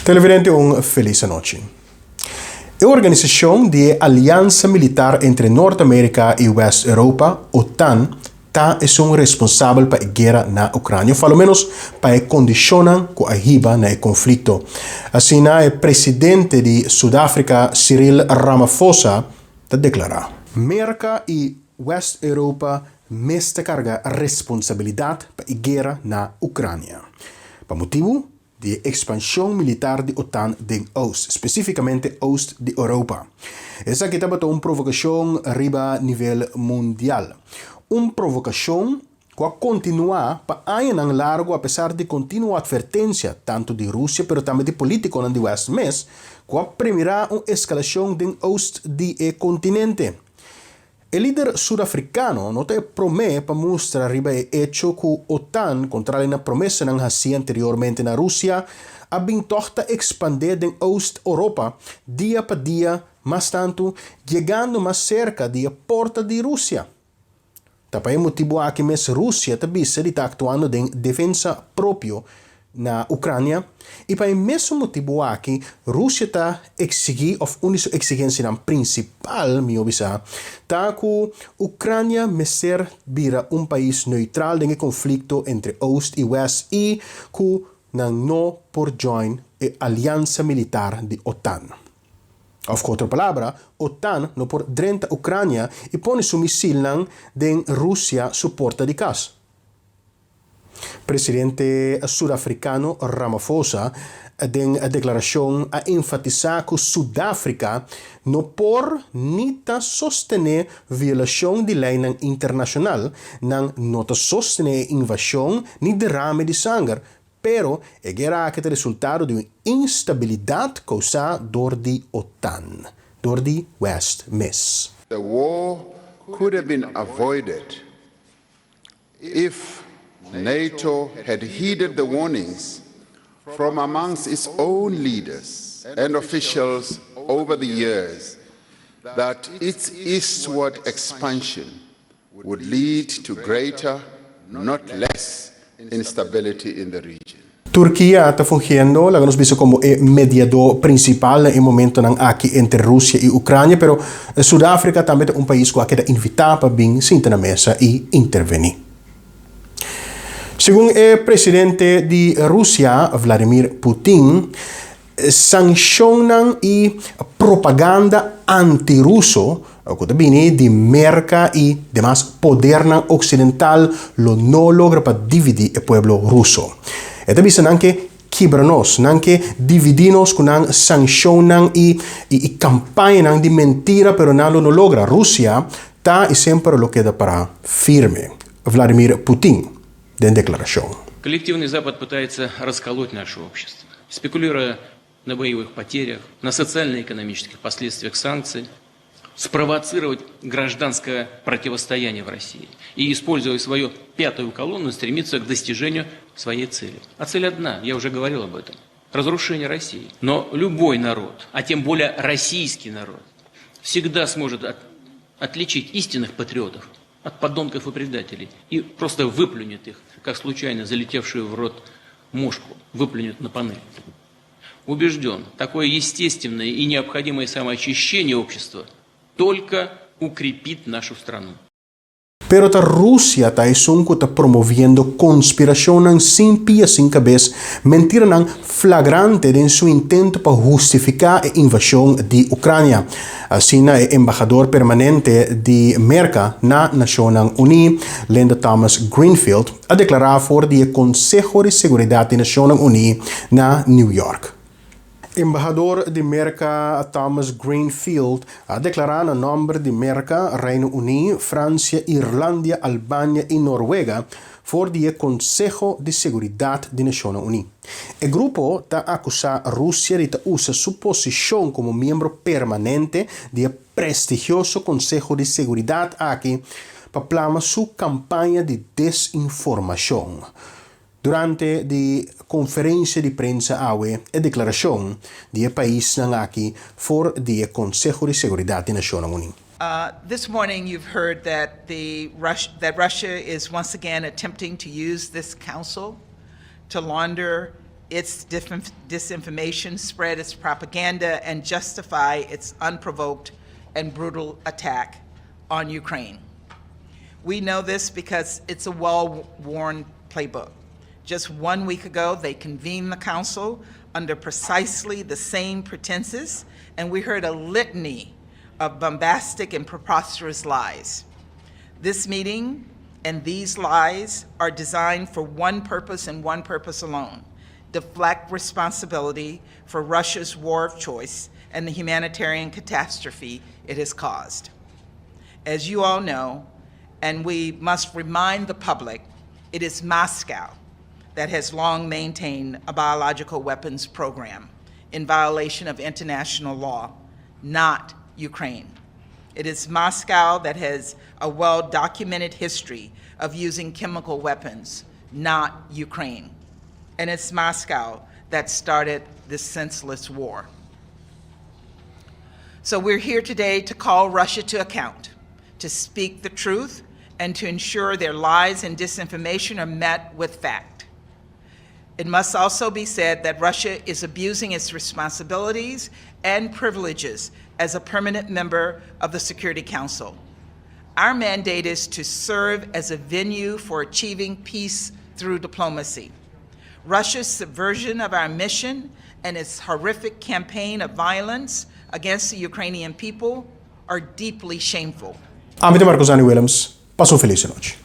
Televidente, un felis anochi. E organisashon di e aliansa militar entre Nort Amerika i West Europa, OTAN, ta esun responsabel pa e guera na Ukrania, òf alomenos pa e kondishonnan ku a hiba na e konflikto. Asina e presidente di Sudáfrika, Cyril Ramaphosa, ta deklará. Merka i West Europa mester karga responsabilidat pa e guera na Ukrania. Pa motibu di e ekspanshon militar di OTAN den Oost, spesífikamente Oost di Europa. Esaki tabata un provokashon riba nivel mundial. Un provokashon ku a kontinuá pa añanan largu apesar di kontinuo atvertensia tantu di Rusia pero tambe di polítikonan di West mes ku a premirá un eskalashon den Oost di e kontinente. E lider surafrikano no ta e promé pa mustra riba e echo ku OTAN, kontrali na promesanan hasí anteriormente na Rusia, a bin tòg ta ekspandé den Oost Oropa dia pa dia mas tantu, yegando mas serka di e porta di Rusia. Ta pa e motibu aki mes Rusia ta bisa di ta aktuando den defensa propio na Ukrania i pa e mesun motibu aki Rusia ta eksigí òf un di su eksigensianan prinsipal mihó bisá ta ku Ukrania mester bira un pais neutral den e konflikto entre Oost i West i ku nan no por join e aliansa militar di OTAN. Òf ku otro palabra, OTAN no por drenta Ukrania i pone su misilnan den Rusia su porta di kas. Presidente surafrikano Ramaphosa den deklarashon a enfatisá ku Sudáfrika no por ni ta sostené violashon di leinan internashonal, nan no ta sostené e invashon ni derame di sanger, pero e guera aki ta resultado di un instabilidat kousá dor di OTAN, dor di West mes. The war could have been avoided if NATO had heeded the warnings from amongst its own leaders and officials over the years that its eastward expansion would lead to greater, not less, instability in the region. Turkia ta fungiendo, laga nos bisa, komo e mediadó prinsipal na e momentonan aki entre Rusia i Ukrania, pero Sudáfrika tambe ta un pais ku a keda invitá pa bin sinta na mesa i intervení. Segun e presidente di Rusia, Vladimir Putin, Sanshonnan i propaganda anti-ruso ku ta bini di Merka i demas podernan oksidental lo no logra pa dividí e pueblo ruso. E ta bisa nan ke kibra nos, nan ke dividí nos ku nan sanshonnan i i kampañanan di mentira pero nan lo no logra. Rusia ta i semper lo keda pará firme, Vladimir Putin den deklarashon. Коллективный Запад пытается расколоть наше общество, спекулируя на боевых потерях, на социально-экономических последствиях санкций, спровоцировать гражданское противостояние в России и, используя свою пятую колонну, стремиться к достижению своей цели. А цель одна, я уже говорил об этом – разрушение России. Но любой народ, а тем более российский народ, всегда сможет от, отличить истинных патриотов от подонков и предателей и просто выплюнет их, как случайно залетевшую в рот мошку, выплюнет на панель. Убежден, такое естественное и необходимое самоочищение общества только укрепит нашу страну. Pero ta Rusia ta esun ku ta promoviendo konspirashonnan sin pia sin kabes, mentiranan flagrante den su intento pa hustifiká e invashon di Ukrania. Asina e embahador permanente di Merka na Nashonnan Uní, Linda Thomas-Greenfield, a deklará for di e Konseho di Seguridat di Nashonnan Uní na New York. Embahador di Merka Thomas Greenfield a deklará na nòmber di Merka, Reino Uní, Fransia, Irlandia, Albania i Norwega for di e Konseho di Seguridat di Nashonnan Uní. E grupo ta akusá Rusia di ta usa su posishon komo miembro permanente di e prestigioso Konseho di Seguridat aki pa plama su kampaña di desinformashon. Durante di konferensia di prensa awe e deklarashon di e paisnan aki for di e Konseho di Seguridat di Nashonnan Uní. This morning you've heard that the that Russia is once again attempting to use this council to launder its disinformation, spread its propaganda, and justify its unprovoked and brutal attack on Ukraine. We know this because it's a well worn playbook. Just one week ago, they convened the council under precisely the same pretenses, and we heard a litany of bombastic and preposterous lies. This meeting and these lies are designed for one purpose and one purpose alone: deflect responsibility for Russia's war of choice and the humanitarian catastrophe it has caused. As you all know, and we must remind the public, it is Moscow that has long maintained a biological weapons program in violation of international law, not Ukraine. It is Moscow that has a well documented history of using chemical weapons, not Ukraine. And it's Moscow that started this senseless war. So we're here today to call Russia to account, to speak the truth, and to ensure their lies and disinformation are met with fact. It must also be said that Russia is abusing its responsibilities and privileges as a permanent member of the Security Council. Our mandate is to serve as a venue for achieving peace through diplomacy. Russia's subversion of our mission and its horrific campaign of violence against the Ukrainian people are deeply shameful. Ami ta Marcosani Williams, pasa un felis nochi.